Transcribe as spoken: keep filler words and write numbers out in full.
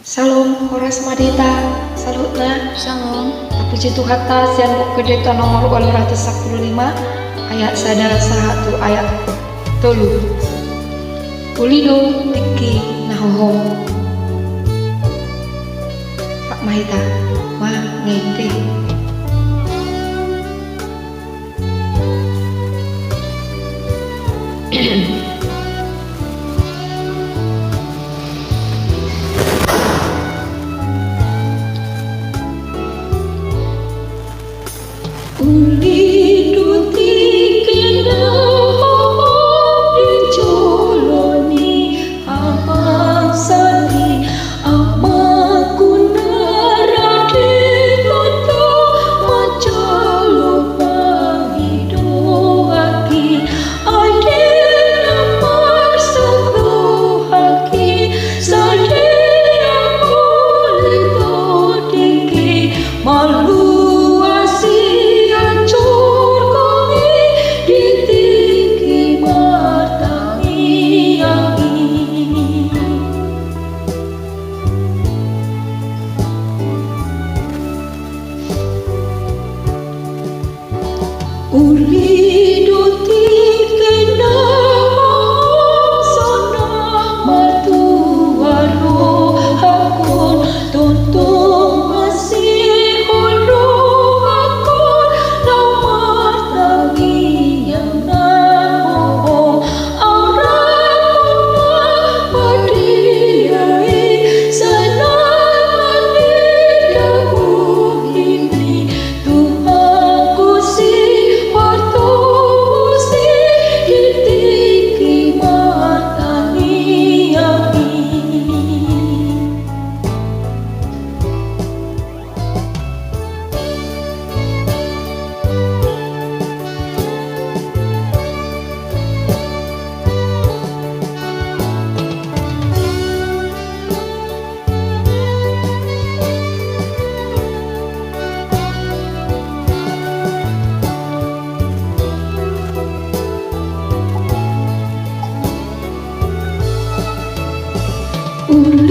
Syalom, horas ma di hita saluhutna. Syalom. Tapuji Tuhanta sian Buku Ende nomor ualu ratus sampulu lima, ayat sada sahat tu ayat tolu. Uli do tingki na hohom. Rap ma hita mangende. Uli do tingki na hohom di jolo ni Amang Sandi, Amangku na rade, tongtong manjalo pangidoanki. Ai di na parsaulianki, sai di na mauliate tingki, malua sian surgo i di tingki martangiang i. Uli do tingki na hohom sonang martua rohangkon, tongtong masihol rohangkon laho martangiang na hohom. Au rap ma badia i, sai na marnida bohimi. Tuhanku, sipartomusi di tingki martangiang i. Uli